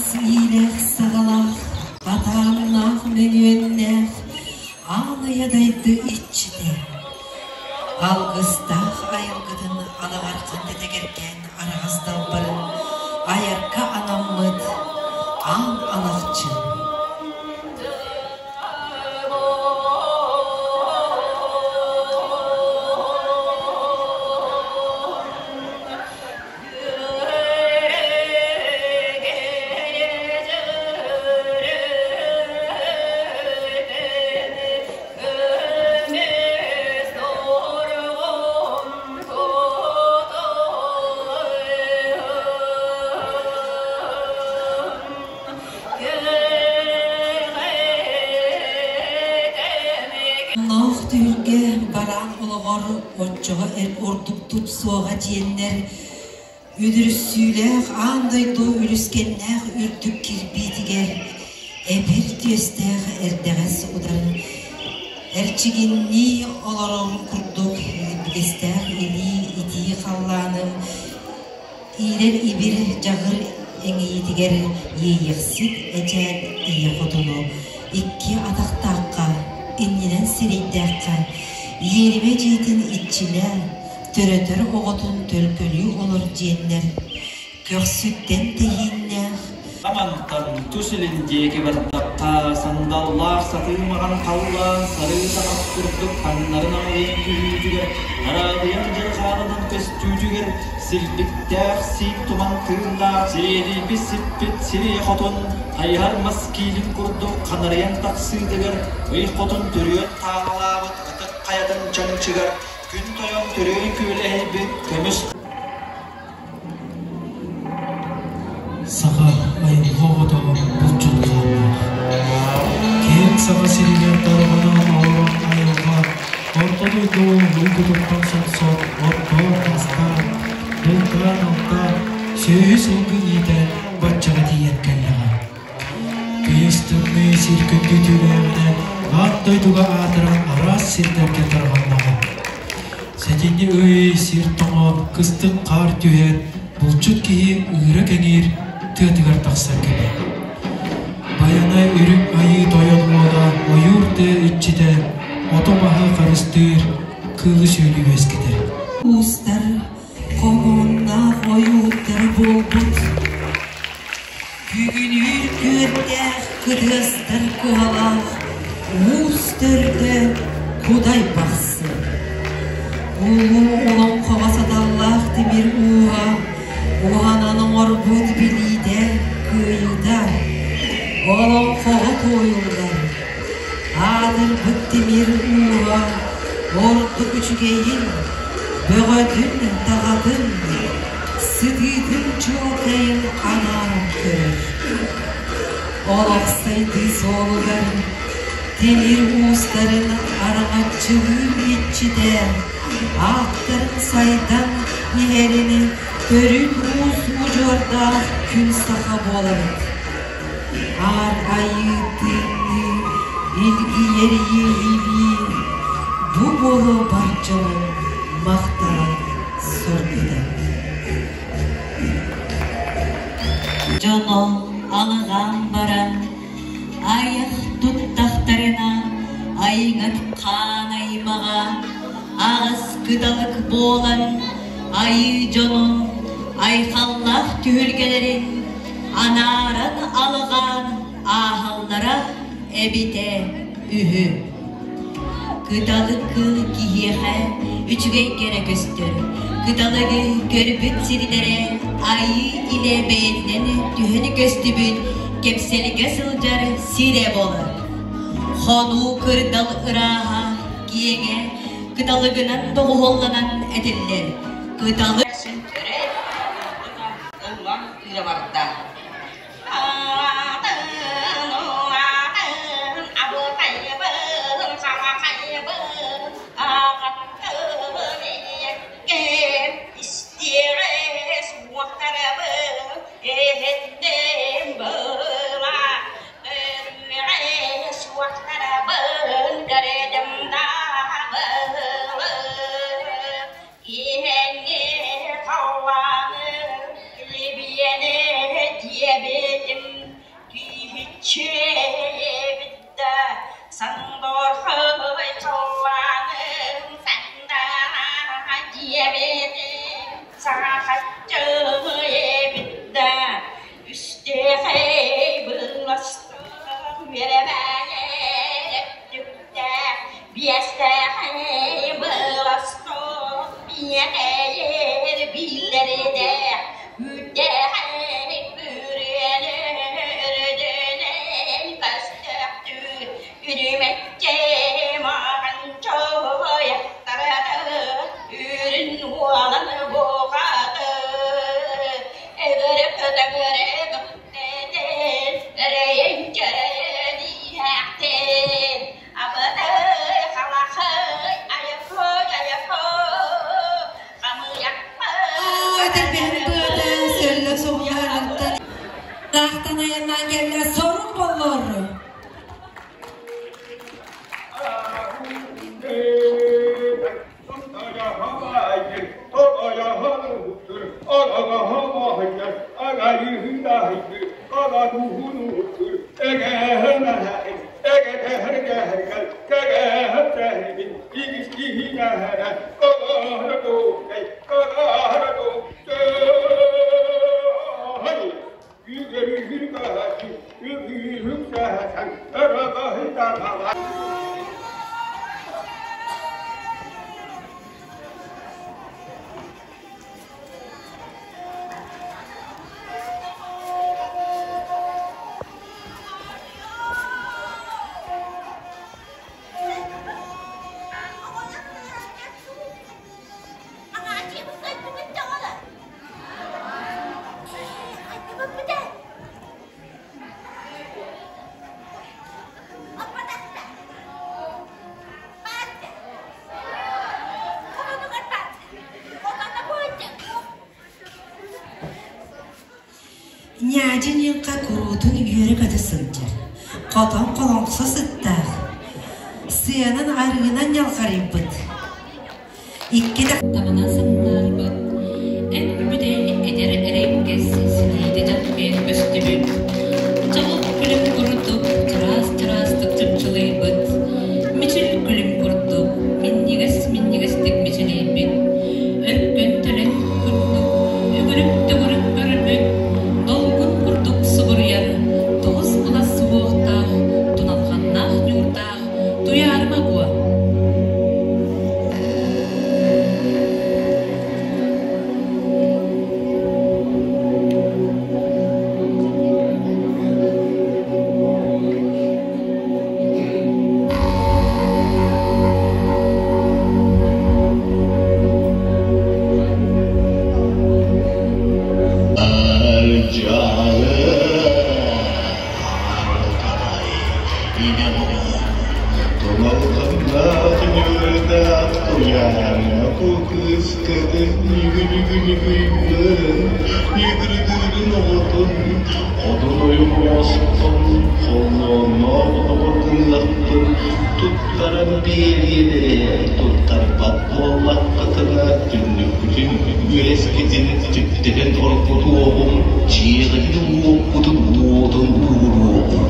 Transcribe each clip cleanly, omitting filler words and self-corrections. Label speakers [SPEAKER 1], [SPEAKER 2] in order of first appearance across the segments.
[SPEAKER 1] Араас иилээх-саҕалаах, хатааннаах мөҥүөннээх аан айа дайды иччитэ, алгыстаах айылгытын алаҕархан тэтэгэргээн араҕас далбарын айарга анаммыт аан алахчын. Онноох түһүлгэ бараан олоҕор оччоҕо эр ордук тупсуоҕа диэннэр Үдүрүссүүлээх аан дойду үлүскэннээх үрдүк кирбиитигэр эбир түөстээх эрдэҕэс утарын эрчигиннии олорор курдук илбигэстээх илии итии халлааным иирэр ибир дьаҕыр эҥийитигэр иэйиэхсит эчээн ийэ хотуну икки атахтаахха иннинэн сирэйдээххэ иэримэ дьиэтин иччилэ төрөтөр оҕотун төлкөлүү олор диэннэр көхсүттэн тэһииннээх
[SPEAKER 2] Амантан тус илин диэки бардахха, сандаллаах сатыы маҕан халлаан сарыы таҥас курдук таҥнарын аҥайын түһүүтүгэр, араадыйар дьарҕаанынан көстүүтүгэр, силбиктээх сиик туман тыыннаах сириэдийбит сиппит сириэ хотун хайыһар мас киилин курдук ханарыйан тахсыытыгар, ый хотун төрүөн таалалаабыт ытык хайатын чанчыгар Күн тойон төрүөй күөлэһийбит көмүс
[SPEAKER 3] Саха айылҕа оҕото булчут хааннаах. Киэҥ Саха сиригэр тарҕанан олорор айылҕа Орто дойду уйгутуттан сомсон оттоон-мастаан, бултаан-алтаан, сүөһү-сылгы иитэн баччаҕа тиийэн кэллэҕэ. Тыйыс тымныы сир күндү түүлээҕинэн аан дойдуга аатыран араас сирдэргэ тарҕаннаҕа. Сэтинньи ый сир тоҥон, кыстык хаар түһэн, булчут киһи ыыра кэҥиир, тыатыгар тахсар кэмэ. Байанай үрүҥ айыы тойон уола ойуур тыа иччитэ ото-маһы харыстыыр, кыылы-сүөлү үөскэтэр.
[SPEAKER 1] Уустар хомууннаах ойууттар буолбут Бүгүнүүр күөрдээх кытыастар куһалаах уус төрдө Кудай Бахсы. Улуу олоҥхоҕо саталлаах тимир ууһа уһанан оҥорбут билиитэ кыайыыта олоҥхоҕо туойуллар. Аатырбыт тимир ууһа ордук үчүгэйин, бөҕөтүн-таҕатын Сытыытын чуолкайын анааран көрөр. Олох сайдыы суолугар тимир уустарын араҥаччылыыр иччитэ ааттарын сайдан иһэрин төрүт уус удьуордаах күн саха буолабыт. Аар айыы тыынныы, илгийэр иэйиилии бу буолуо бар дьонун махтала соргута.
[SPEAKER 4] Дьоно алҕаан баран, айах туттахтарына, айыҥат хаан аймаҕа аҕыс кыталык буолан, айыы дьонун айхаллаах түһүлгэлэрин анааран алҕаан ааһаллара эбитэ үһү. Кыталык кыыл киһиэхэ үчүгэй кэрэ көстөр. Кыталыгы көрбүт сирдэрэ айыы илэ бэйэтинэн түһэн көстүбүт кэпсэлгэ сылдьар сирэ буолар. Хонуу кырдал ырааһа, киэҥэ, кыталыгынан доҕуһуолланан этиллэр. Кыталык
[SPEAKER 5] ыллан ыыра барда.
[SPEAKER 4] Сахаччы да сандорхой халлааным сандаа диэбитим сахаччы эбит да үстээхэй быластаах үөрэмээр өттүктээх биэстээхэй быластаах биэтэйэр биллэрдээх үүттээхэй бүрүөнү көстөхтүүр үрүмэччи маҕан чоойахтарады үрүн уолан буҕаты эгэрик төгүрүк этин эрэйин чэрэйин иһээхтин абытай халахай айахой айахой
[SPEAKER 1] Ой, тэрбэһин быата сөллө соҕуһарыттан Таахтан айаннаан кэллэ сорук боллору. Ньаадьы ньыҥха куруутун үөрэ-көтө сылдьар, хотон холоҥсо сыттаах, сыанан арыынан ньалҕарыйбыт. Икки
[SPEAKER 5] Таҕына сандаарбыт, эн бүтэй эдэр эрэҥкэс силиитэ дьэппиэн көстүбүт, чаҕыл күлүм курдук чараас-чараастык чыпчылыйбыт, мичил күлүм курдук минньигэс-минньигэстик мичилийбит, өркөн төлөн курдук үгүрүк-төгүрүк көрбүт, долгун курдук субуруйар, тоҕус былас суһуохтаах, туналҕаннаах ньуурдаах Туйаарыма буо.
[SPEAKER 6] Туттаран биэриэни туттарбат буоллаххытына түннүккүтүн үөскэтин түптэтэн оргутуоҕум, дьиэҕитин уоккутун уотун ууруоҕум.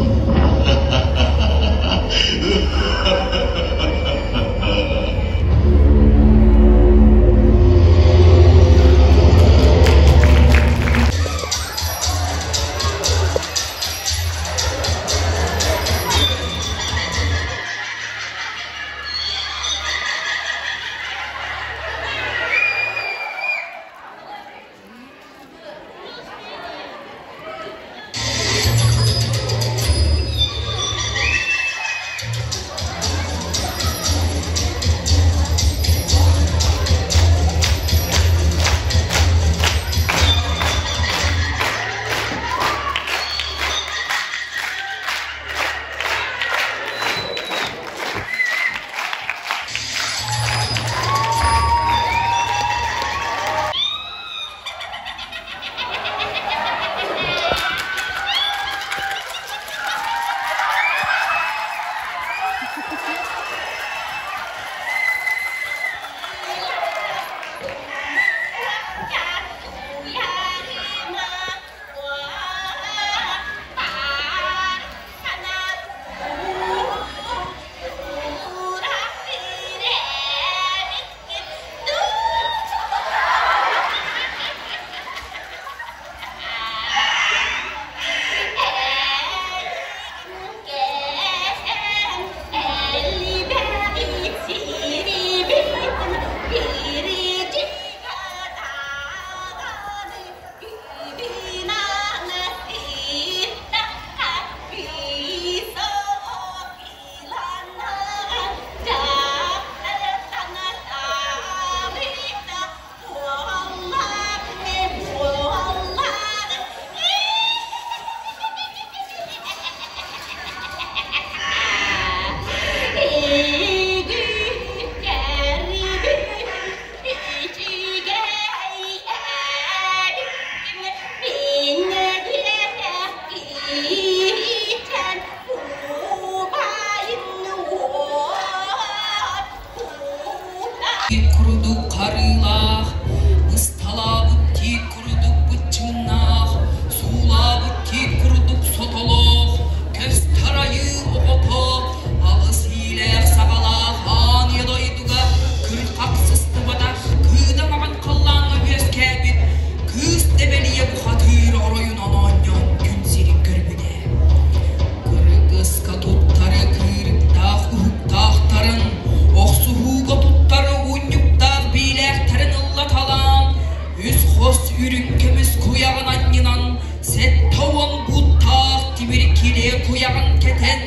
[SPEAKER 7] куйаҕын кэтэн,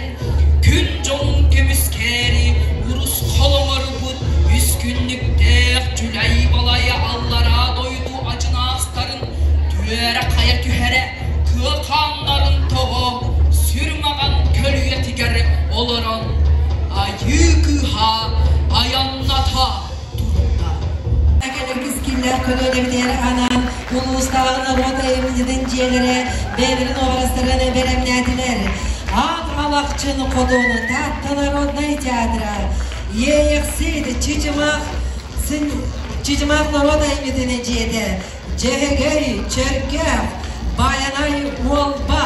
[SPEAKER 7] күн дьонун көмүскээри урус холоҥорбут үс күннүктээх дьүлэй-балай аллараа дойду адьынаастарын түөрэ хайа түһэрэ, кыа хааннарын тоҕо сүр маҕан көлүйэтигэр олорон айыы кыыһа айанната турда.
[SPEAKER 1] Кэлэр кэскиллээх көлүөнэбитигэр анаан улуустааҕы норуот айымньытын дьиэлэрэ бэйэлэрин уобарастарын бэлэмнээтилэр. Аан Алахчын Хотун Таатта народнай театра, Иэйэхсит Чычымах Чычымах норуот айымньытын дьиэтэ, Дьэһэгэй Чөркөөх, Байанай Уолба,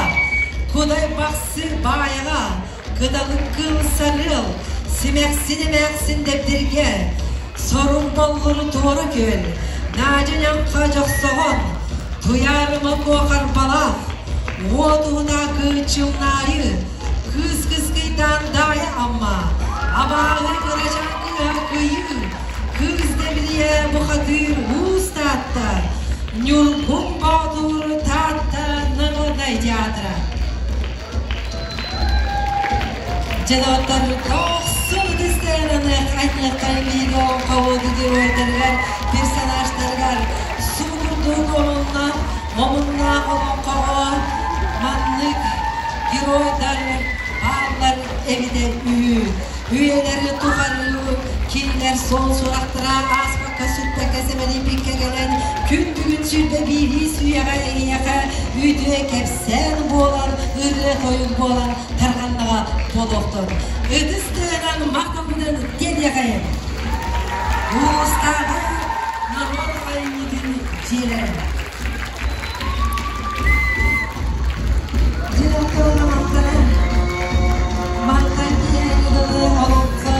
[SPEAKER 1] Кудай Бахсы Баайаҕа, Кыталык кыл сарыал, симэхсин эмээхсин дэбдиргэ, сорун боллуру туора күөл, Наадьа ньаҥха дьохсоҕон, Туйаарыма куохарбалаах, уот уһунаакы чымнаайы, кыыс кыскыйдаан даайа амма, абааһы кырачаан кыыһа кыйыы, кыыс дэбилийэ бухатыыр уус Таатта, Ньургун Боотур Таатта народнай театра. Дьэ, доҕоттор, ытыстараны айныаххай биһиги олоҥхобут геройдарыгар, персонажтарыгар субу курдук омунна, омуннаах олоҥхоҕо маннык геройдар бааллар эбитэ үһү. Үйэлэри тухары кинилэр суол сурахтара ааспакка сүппэккэ сэмэлийбиккэ кэлэн күн бүгүн сүрбэ биирии сүүйэҕэ эйиэхэ үтүө кэпсээн буолан ырыа-тойук буолан тарҕаннаҕа буолуохтун. Ытыс тыаһынан махталбытын тиэрдиэхэйин. Улуустааҕы норуот айымньытын дьиэлэрэ. Мантан киэҥ дылы олоххо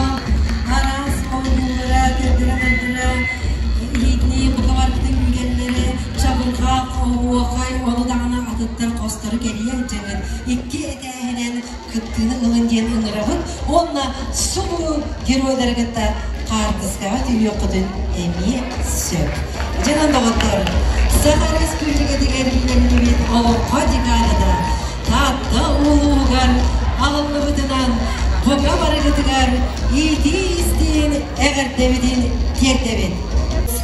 [SPEAKER 1] араас оҥоһуулара, көрдөрө-мөрдөрө, иһитинии бука барбытын күүтэллэрэ, чабырҕах, оһуохай, ону даҕаны атыттар хостору кэрийэ сылдьабыт. Икки этээһинэн кыттыыны ылын диэн ыҥырабыт уонна субу геройдары кытта хаартыскаҕа түһүөххүтүн эмиэ сөп. Дьэ, доҕоттор, Саха Республикатыгар биллэриллибит Олоҥхо декадата Таатта улууһугар аҕыллыбытынан бука барыгытыгар иитии-истиин эҕэрдэбитин тиэрдэбит.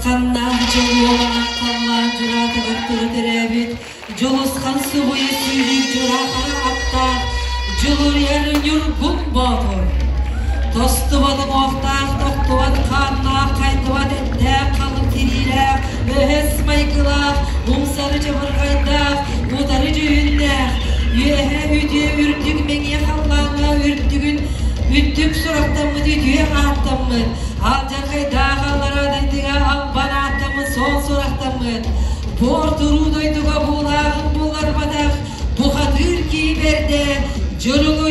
[SPEAKER 1] Ханнаах дьолуоланан халлаан дьураатыгар тура төрөөбүт Дьулусхан субуйа сүүрүүк дьураахара аттаах Дьулуруйар Ньургун Боотур. Тостубат уҥуохтаах, тохтубат хааннаах, хайдыбат эттээх, халыҥ тириилээх, өһөс майгылаах, умсары чабырҕайдаах, утары дьүһүннээх, үөһэ үтүө үрдүк мэҥиэ халлааҥҥа үрдүгүн үрдүк сурахтаммыт үтүө ааттаммыт, алдьархайдаах аллараа дайдыга албан ааттаммыт суол сурахтаммыт, Буор туруу дойдуга буулааҕын булларбатах бухатыыр киһи бэрдэ дьурулур.